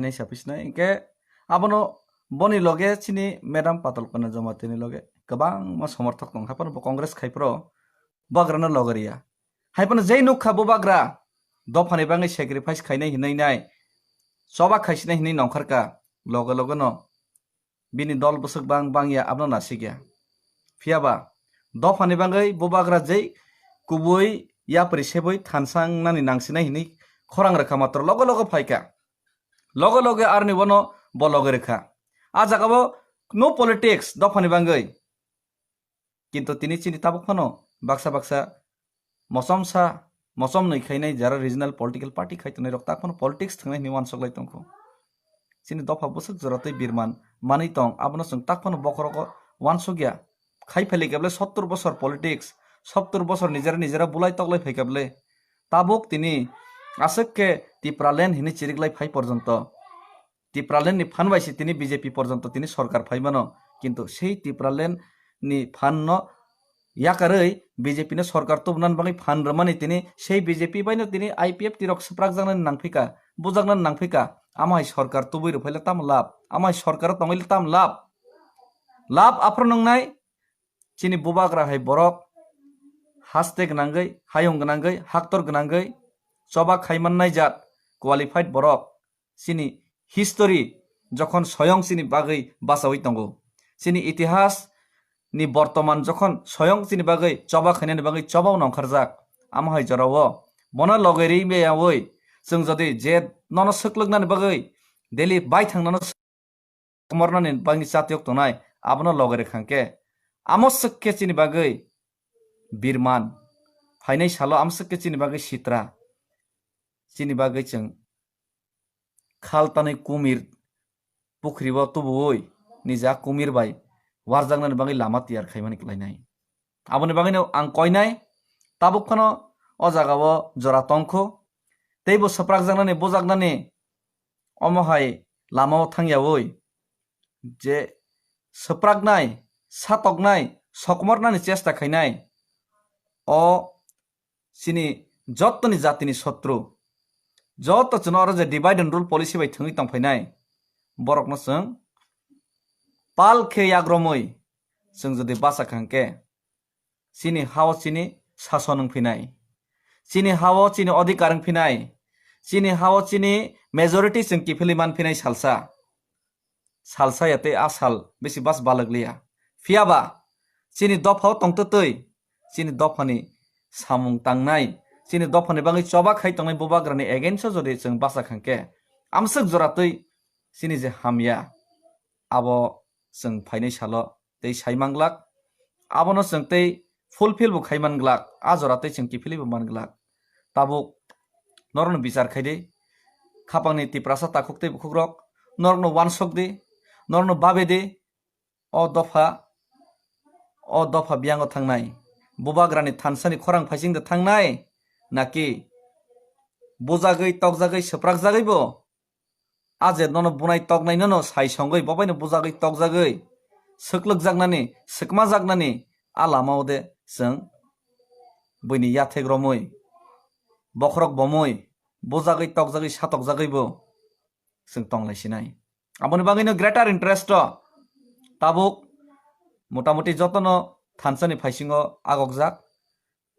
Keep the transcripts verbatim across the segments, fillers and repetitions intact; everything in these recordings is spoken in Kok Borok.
Nai sapis nai, hingke abono boni loge chini Madam Patal Kanya Jamatia ni loge kwbangma somorthok tong, haphano bo Congress khai phro bubagrano loge riya. Haiphano jei nukha bubagra dophani bagwi sacrifice khainai hinwi nai, choba khaisinai hinwi nongkharka, loge loge no bini dol bwswk bang bangya abono nasikya. Phiyaba dophani bagwi bubagra jei kubui yapri sebui thansa wngnani nangsinai hinwi khorang rwkha matro loge loge phaikha. Loge loge arni bono bo loge rwkha. A jagao no politics dophani bagwi. Kintu tini chini tabuk phano baksa baksa mochomsa, mochomnwi khainai jara regional political party khai tongnai rok tak phano politics thangnai hinwi uansuk lai tongkho. Chini dopha bwswk jora tei birman manwi tong, abono chwng tak phano bokhorogo uansukya. Khai phailaikha bwle sottor bosor politics, sottor bosor nijera nijera bulai toklai phaikha bwle. Tabuk tini aswk khe Tipraland hinwi chiriklai phai porjonto. Tipraland ni phan bai se tini B J P porjonto tini sorkar phai mano, kintu sei Tipraland ni phan no yakarwi B J P no sorkar tubunani bagwi phan rwmani tini sei B J P bai no tini I P F T rok swprakjaknani nangphika, bujaknani nangphika, amo hai sorkar tubui rwphaile tamo lab, amo hai sorkar o tongwile tamo lab, lab aphuru nungnai. Chini bubagra hai borok haste gwnangwi, hayung gwnangwi, haktor gwnangwi choba khaimannai jat qualified borok chini history jokhon soyong chini bagwi bachaui tongo, chini itihas ni bortoman jokhon soyong chini bagwi choba khainani bagwi choba nongkharjak, amo hai jorao bono loge ri meyaui chwng jodi je nono swklwknani bagwi daily baithang nono komornani bagwi chatiyok tongnai, abono loge rwkha hwnkhe amo swk khe chini bagwi birman phainai salo amo swk khe chini bagwi sitra, chini bagwi chwng khal tanwi kumir pukhribo tubuwi nija kumir bai warjaknani bagwi lama tiyar khaimani klainai. Aboni bagwino ang koinai, tabuk phano o jagao jora tongkho, teibo swprakjaknani, bujaknani omo hai lamao thangyaui je swpraknai, satoknai, sokmornani chesta khainai, o chini jottoni jatini sotru, jotto chwngno oro je divide and rule policy bai thwngwi tongphainai, borokno chwng pal khe yagromwi chwng jodi bachakha hwnkhe, chini hao chini sason wngphinai, chini hao chini odhikar wngphinai, chini hao chini majority chwng kiphilwi manphinai salsa. Salsa ya tei a sal bisi bas balak liya. Phiyaba chini dophao tongtwtwi, chini dophani samung tangnai, chini dophani bagwi choba khai tongnai bubagrani against o jodi chwng bachakha hwnkhe, amswk jora twi chini je hamya, abo chwng phainai salo tei sai manglak, abono chwng tei fulfill bo khai manglak, a jora tei chwng kiphilwi bo manglak. Tabuk norokno bichar khai di, khapangni Tiprasa takhuk tei bukhukrok, norokno uansuk di, norokno babe di, o dopha, o dopha biyango thangnai, bubagrani thansani khorang phaisingde thangnai, naki bujagwi, tokjagwi, swprakjagwi bo a je nono bunai toknai nono sai songwi, bo baino bujagwi tokjagwi, swklwkjaknani, swkmajaknani a lamao de chwng buini yathek romwi, bokhorok bomwi, bujagwi, tokjagwi, satokjagwi bo chwng tonglai sinai. Aboni bagwino greater interest o tabuk motamuti jotono thansani phaisingo agokjak.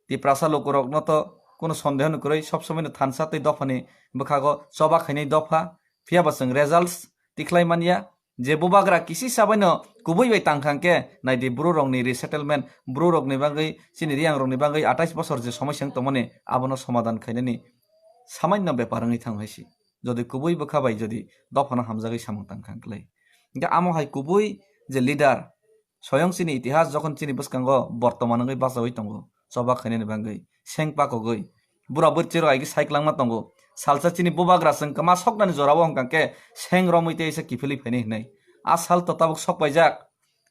Tiprasa lukurokno to kunu sondeho ni kwrwi, sob somoino thansa tei dophani bwkhago choba khainai dopha, phiyaba chwng results tikhlai manya. Je bubagra kisisa baino kubui bai tangkha hwnkhe, naidi bru rokni resettlement, bru rokni bagwi, chini riyang rokni bagwi atais bosor je somosya wng tongmani, abono somadan khainani samanno bepar wngwi thang hai si. Jodi kubui bwkha bai jodi dophano hamjagwi samung tangkha hwnkhe lai. Hwnkhe amo hai kubui je leader, soyong chini itihas jokhon chini bwskango bortoman wngwi bachaui tongo, choba khainani bagwi, seng pakogwi, bura bwrwi cherok aigwi saikwlangma tongo. Salsa chini bubagra chwng kwma soknani jorao hwnkha khe seng romwi tei se kiphilwi phainai hwnwi. A sal to tabuk sok paijak.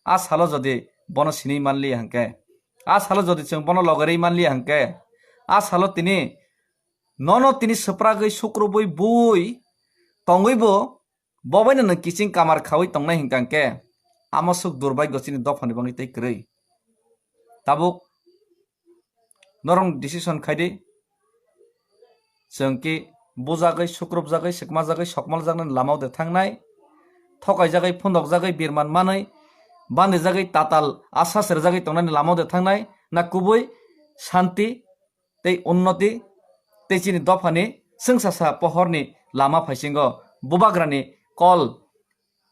A salo jodi bono sinwi manliya hwnkhe, a salo jodi chwng bono logerwi manliya hwnkhe, a salo tini nono tini swpragwi sukrubwi bui tongwibo Bo baino nwng kiching kamar khaui tongnai hwnkha hwnkhe, amo swk durbaigyo chini dophani bagwi tei kwrwi. Tabuk norok decision khai di, chwng ki bujagwi, sukrupjagwi, swkmajagwi, sokmaljaknani lamao de thangnai, thokaijagwi, phundokjagwi, birman manwi, bandijagwi, tatal asa serjagwi tongnani lamao de thangnai, na kubui shanti tei unnoti tei chini dophani chwngsasa pohorni lama phaisingo bubagrani kol,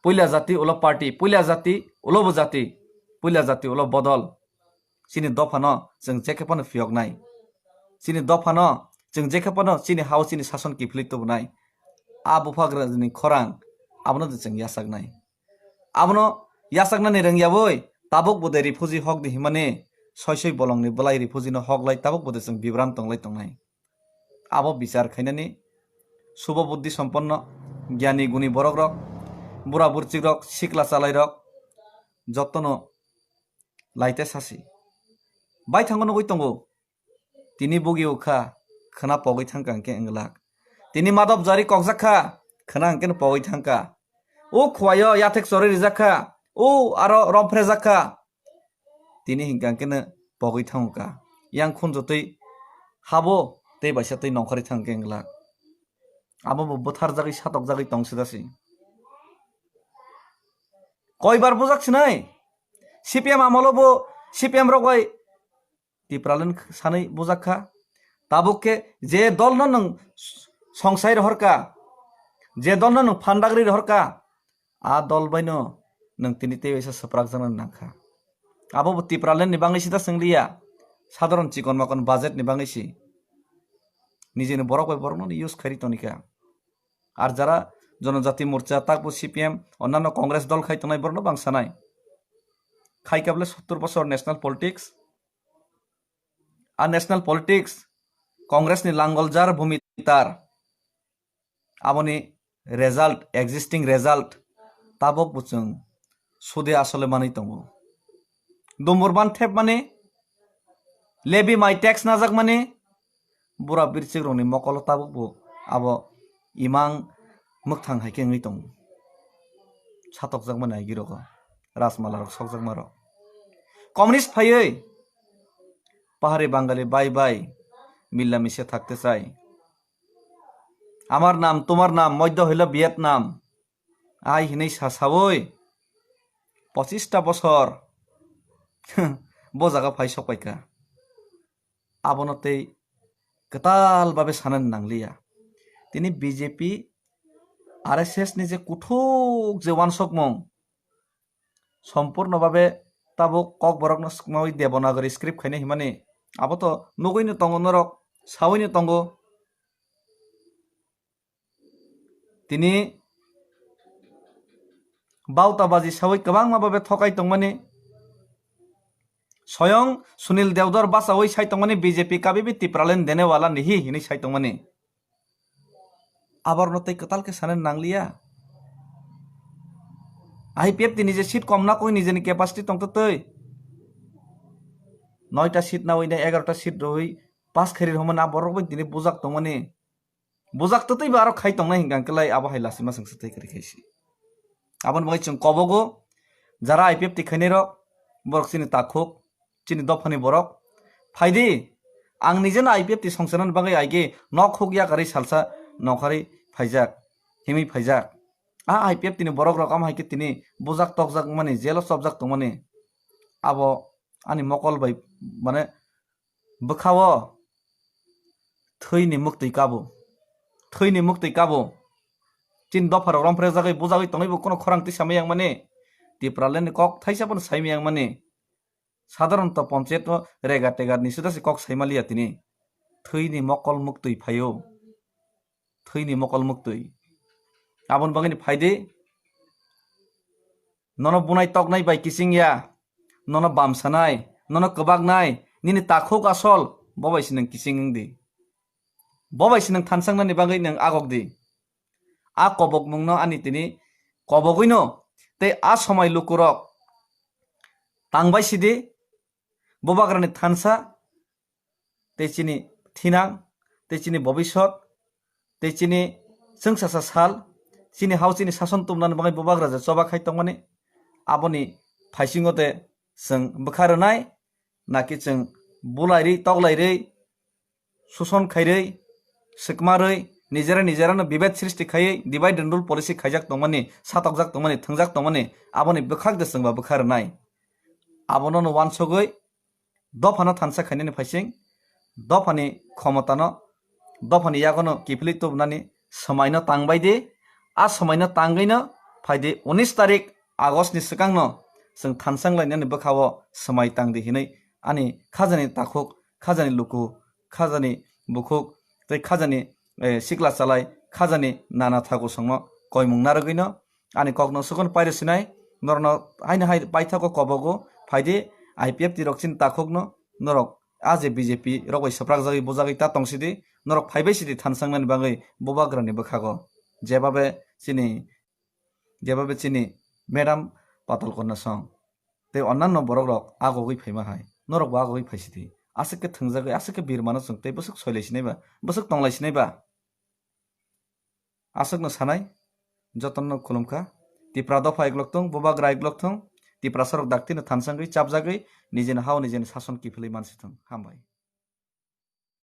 puila jati ulo party, puila jati ulo bo jati, puila jati ulo bodol. Chini dophano chwng jekhe phano phiyoknai. Chini dophano chwng jekhe phano chini hao chini sason kiphilwi tubunai. A buphagrani khorang abono de chwng yachaknai. Abono yachaknani rwngyawi tabuk bo de refugee hok di himani soi soi bolongni bwlai refugee no hok lai tabuk bo de chwng bibram tonglai tongnai. Abo bichar khainani subo buddhi somponno, gyani guni borok rok, bura burchik rok, sikla chalai rok jotono laite sasi. Baithango nugwi tongo. Tini bugi ukha, khwna pogwi thangka hwnkhe wnglak. Tini madop jari kokjak kha, khwna hwnkhe pogwi thangka. O khuaio yathek chorwi rijak kha, o aro romphre jak kha. Tini hwnkhe hwnkhe pogwi thangka. Yang khunjotwi habo tei baisa twi nongkhorwi thangkhe wnglak. Abo bo bwtharjagwi satokjagwi tong sida se. Koibar bujak sinai? C P M amolo bo C P M rok bai Tipraland sanwi bujak kha. Tabuk khe je dol no nwng songsai rohor ka, je dol no nwng phandagri rohor ka, a dol bai no nwng tini tei waisa swprak jaknani nang kha. Abo bo Tipraland ni bangwi sida swngli ya, sadharon chikon makon budget ni bangwi si. Nijeni borok bai borok no use khairi toni kha. Ar jara Jonojati Morcha, takbo C P M, onnano Congress dol khai tongnai borok no bang sanai. Khai kable sottor bosor national politics. A national politics, Congress ni langoljar bhumi tar. Aboni result, existing result, tabok bo chwng sude asole manwi tongo. Dumburban thep mani, levy mai tax najak mani, bura birchik rokni mokolo tabok bo abo imang mwkhang hai khe wngwi tongo. Satokjak mani agi rogo, rajmala rok sokjak ma rok. Communist phaiwi, pahari Bangali bai bai, milla misia thakte chai. Amar nam, tumar nam, modhyo hoilo Vietnam. Ai hinwi sa sawi, pochista bosor bo jaga phai sok paikha. Abono tei kwtal babe sanani nangliya. Tini B J P, R S S ni je kuthuk je wansokmung, sompurno babe tabuk kokborokno swkmawi Devanagari script khaina himani, abo to nugwino tongo norok, sawino tongo. Tini bauta baji sawi kwbangma babe thokai tongmani. Soyong Sunil Devdor bachawi sai tongmani, B J P kabibi Tipraland dene wala nihi hinwi sai tongmani. Aborno tei kwtal khe sanani nangliya. I P F T ni je seat kom na koi nijeni capacity tongtwtwi. Noita seat nawi na egarota seat rwwi pass khairi rwmani aborok bai tini bujak tongmani. Bujak twtwi ba aro khai tongnai hwnkha hwnkhe lai abo hai lasima chwng swtwi kwrwi khai si. Aboni bagwi chwng kobogo jara I P F T khainai rok, borok chini takhuk, chini dophani borok. Phaidi, ang nijeno I P F T songchanani bagwi aige nok huk yakarwi salsa nokharwi phaijak, himwi phaijak. A I P F T ni borok rok amo hai khe tini bujak tokjak mani, jelo chopjak tongmani. Abo ani mokol bai, mane, bwkhao thwini muktwi kabo, thwini muktwi kabo. Chini dopharok romphre jagwi bujagwi tongwi bo kheno khorang twi samai yang mani. Tipraland ni kok thaisa bono saimai yang mani. Sadharonto ponchayat o rega tega ni suda se kok saimaliya tini. Thwini mokol muktwi phaio. Thwini mokol muktwi. Aboni bagwini phaidi. Nono bunai toknai bai kising ya. Nono bamsanai, nono kwbaknai, nini takhuk asol, bo bai se nwng kising wng di. Bo bai se nwng thansangnani bagwi nwng agok di. A kobokmungno ani tini kobogwino tei a somai lukurok tangbai sidi, bubagrani thansa, tei chini thinang, tei chini bobisot, tei chini chwngsasa sal, chini hao chini sason tumnani bagwi bubagra je choba khai tongmani, aboni phaisingo de chwng bwkha rwnai, naki chwng bulairwi, toklairwi, suson khairwi, swkmarwi, nijera nijerano bibed srishti khaiwi divide and rule policy khaijak tongmani, satokjak tongmani, thwngjak tongmani, aboni bwkhak de chwngba bwkha rwnai. Abono no wansugwi dophano thansa khainani phaising, dophani khomotano, dophani yagono kiphilwi tubunani swmaino tangbai di. A swmaino tangwino phaidi unis tarik August ni swkangno chwng thansang lainani bwkhao swmai tangdi hinwi ani khajani takhuk, khajani luku, khajani bukhuk tei khajani, eh, sikla chalai, khajani nana thaku songno koimung narwgwino ani kokno sukon pairo sinai, norokno haino hai paithago kobogo phaidi I P F T rok chini takhukno norok a je B J P rok bai swprakjagwi bujagwi ta tongsidi, norok phaibai sidi thansangnani bagwi bubagrani bwkhago. Jebabe chini, jebabe chini madam Patal Konna song tei onnanno borok rok agogwi phaima hai, norok bo agogwi phaisidi. Aswk khe thwngjagwi, aswk khe birmano chwng tei bwswk soilai sinaiba, bwswk tonglai sinaiba? Aswkno sanai, jotono khulumkha. Tipra dopha iglok thung, bubagra iglok thung, Tiprasarok daktino thansangwi chapjagwi nijini hao nijini sason kiphilwi mansi thung. Hambai.